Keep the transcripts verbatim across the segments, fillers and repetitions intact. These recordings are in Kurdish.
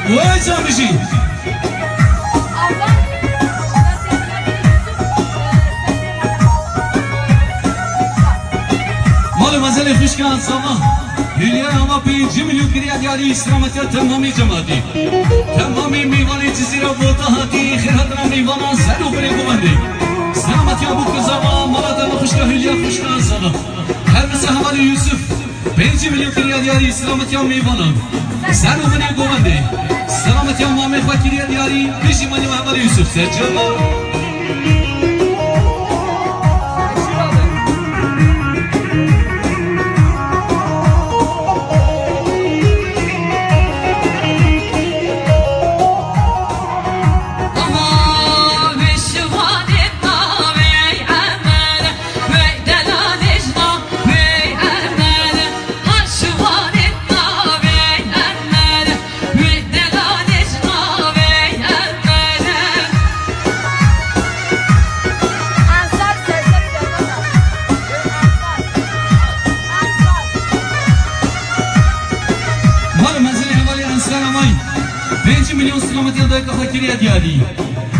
Wey can bijî. Mal û mezelê xwişka zava. Hîlya hava pêncî milyon kiriye diyarî, selametiya temamî cemaatî. Temamî mêvanê Cizîra Vota hatî, xêr hatina mêvanan ser û binê govendê. Selametiya bûk û zava, mala te xwişka Hîlya xwişka zava. Her misa hevalê Yusuf. Pêncî milyon kiriye diyarî, selametiya mêvanan. Ser û binê govendê. Selametiya mamê xwe kiriye diyarî, bijî malê me hevalê Yusuf Serçe. Mal û mezelê hevalê Ensar Amay. Pêncî milyon selametiya dayika xwe kiriye diyarî.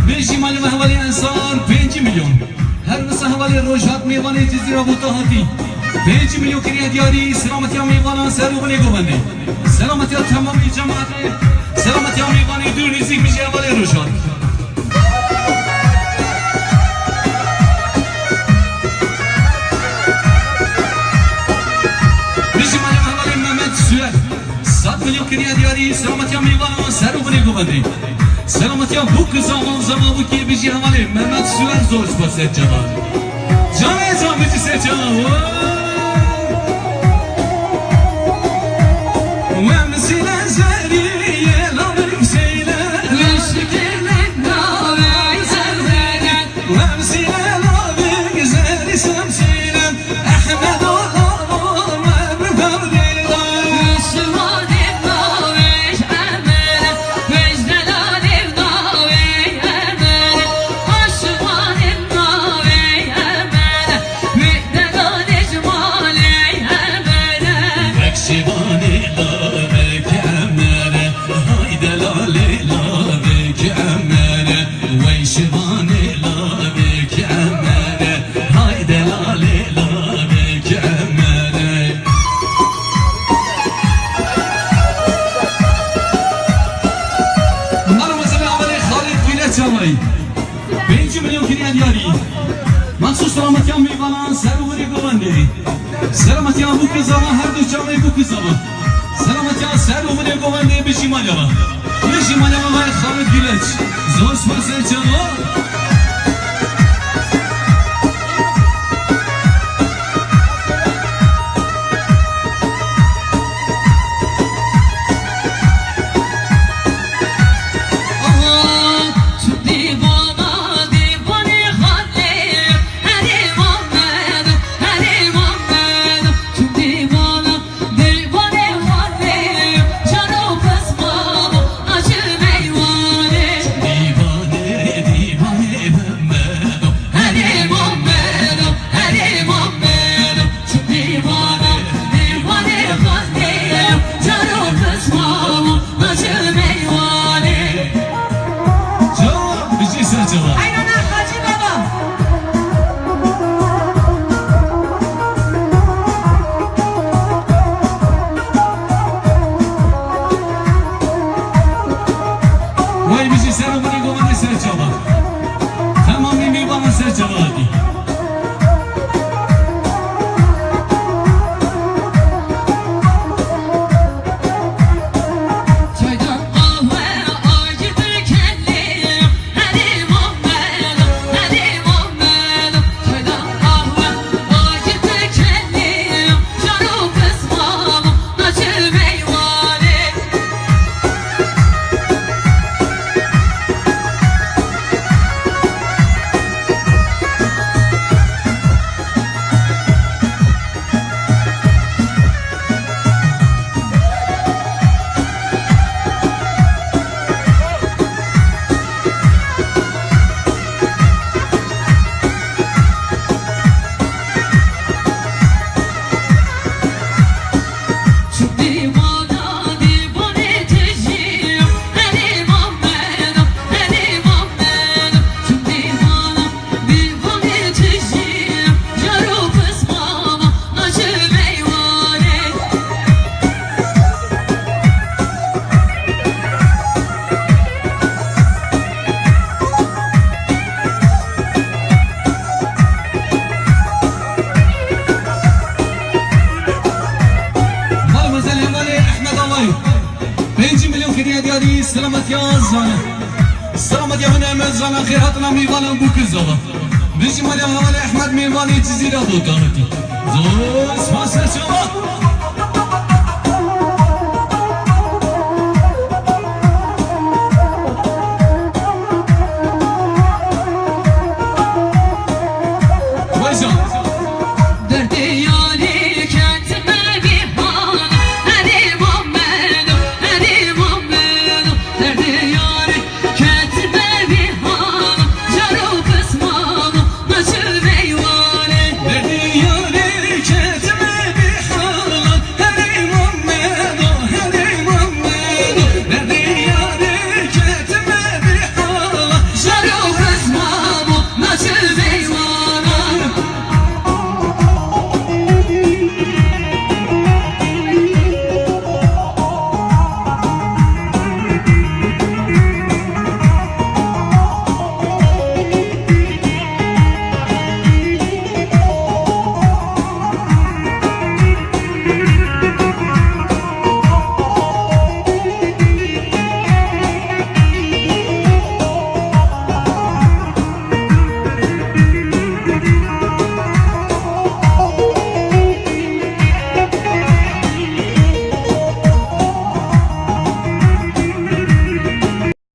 Bijî malê me hevalê Ensar, pêncî milyon. Her wisa hevalê Rojhat mêvanê Cizîra Vota hatî. Pêncî milyon kiriye diyarî, selametiya mêvanan ser û binê govendê. Selametiya temamî cemaetê. Selametiya mêvanê dûr nêzîk, bijî hevalê Rojhat. Bijî malê me hevalê Mehmet Süer. Sed milyon kiriye diyarî, selametiya mêvanan ser û binê govendê. Selametiya bûk û zava, zava bûkê, bijî hevalê Mehmet Süer, zor spas Serçe. Canê can bijî Serçe. Wemsîle zerî ye lavik seyle. Wemsîle lavik zerî semsîle. Wey şivanê lavêk Emere, hay delalê lavêk Emere. Mala mezelê hevalê Xalid Gile Çamayî. Pêncî milyon kiriye diyarî. Mexsûs selametiya mêvanan ser û binê govendê. Selametiya bûk û zava, her du çavê bûk û zava. Selametiya ser û binê govendê, bijî malê me. Bijî malê me, Xalid Güleç. Zor spas Serçe. Can, bijî Serçe. Eynana Hacî Baba. Wey bijî ser û binê govendê Serçe. Temamî mêvanan Serçe hatî. Kiriye diyarî selametiya zane. Selametiya hûn em zana xêr hatina mêvanan bû ku zava. Bijî Meryem Hevalê Ehmed mêvanê Cizîra Botanekî. Zor spas ser şama.